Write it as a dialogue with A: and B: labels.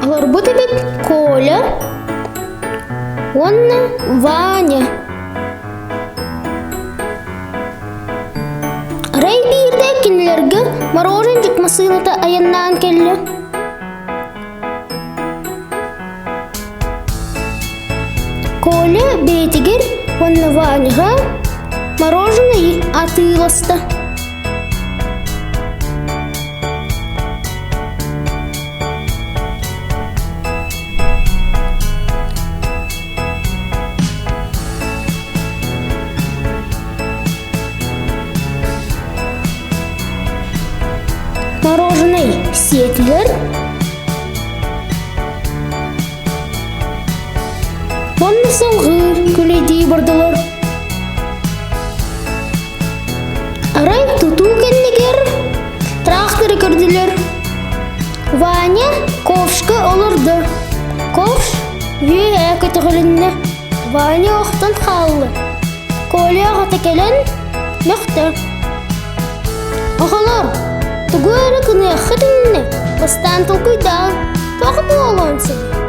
A: Олорбут эбит Коля уонна Ваня. Арай биирдэ кинилэргэ мороженчик массыыната айаннаан кэллэ. Коля бэйэтигэр уонна Ваняҕа мороженое атыыласта. Мороженое сиэтилэр уонна салҕыы күлэйдии бардылар. Арай тутуу кэннигэр тракторы көрдүлэр. Ваня ковшка олордо. Ковш үөһээ көтөҕүлүннэ. Ваня охтон хаалла. Коля аҕата кэлэн мөхтө. Оҕолор, тугу эрэ гыныаххыт иннинэ бастаан толкуйдааҥ, туох буолуон сөбүй?